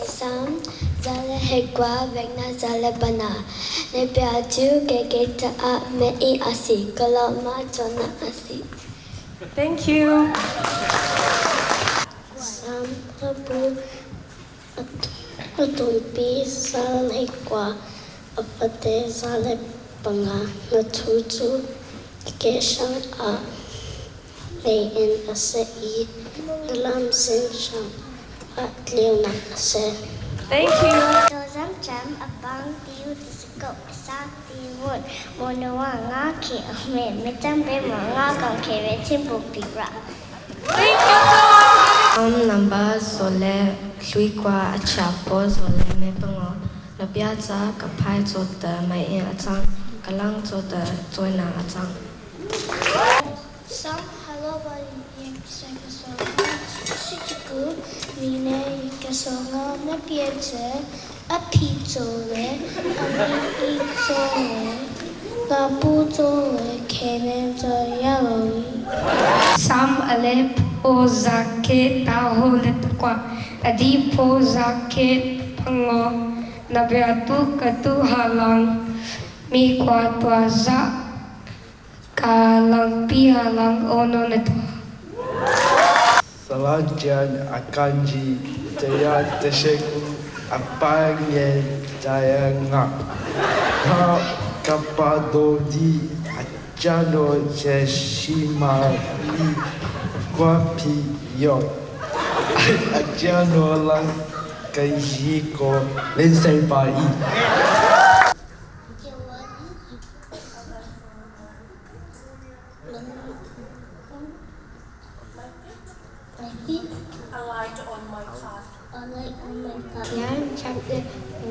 Sam 109 vekna 105. Na bia cu ka ke caah mei a si, ka lam ah cawhnak a si. Thank you. Sam hlabu a tumpi 109 a fate 105 na thu cu kehrang ah meiinn a si i na lam sin hram ah tleunak a si. Thank you. Tozamcham apang tiu tisiko sa ti won monowa nga ke ame metambe mo nga kang ke ve timbu pira. Thank you so much. Number zole hluikwa a chiapo zole me pango na bia ca ka phai chawt mai in a cang ka lang chawt cawinak a cang. Sam hello Sichiku mine kasonga na piece a pi zole a mi i zole la bu zole kene zo yellow. Sam ale pho zake taho le takwa adi pho zake pango na bia tu katu halang mi kwa tua za ka lang pi halang ono na tua. Salanjian Akanji Jaya Tesheku Apangye Jayanga Ha Kapadodi Achano Cheshima Pi Kwapi Yo Achano Lang Kajiko Lindsay Bai. My feet A light on my path. A light on my path. John chapter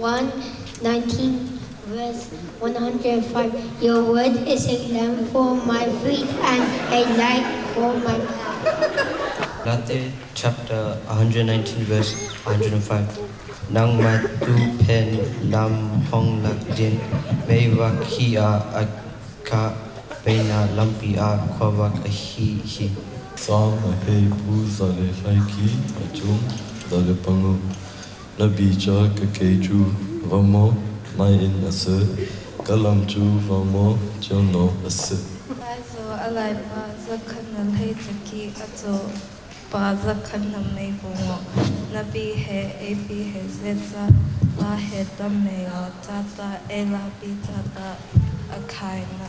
1:19 verse 105. Your word is a lamp for my feet and a light for my path. Latte chapter 119 verse 105. Nang ma tu pen lam hong lak din mei wa khi a ka peina lampi a khwa a hi hi. Sam a hei pu zale hlai ki a chung zale pangu. Na bi cha ka ke chu vamo mai in a se ka lam chu vamo chiang no a se. Lai zo alai pa zakhan na lei chaki a cho pa zakhan na mei bungo na bi he a bi he ze cha la he tam me yo cha ta e la bi cha ta a khai na.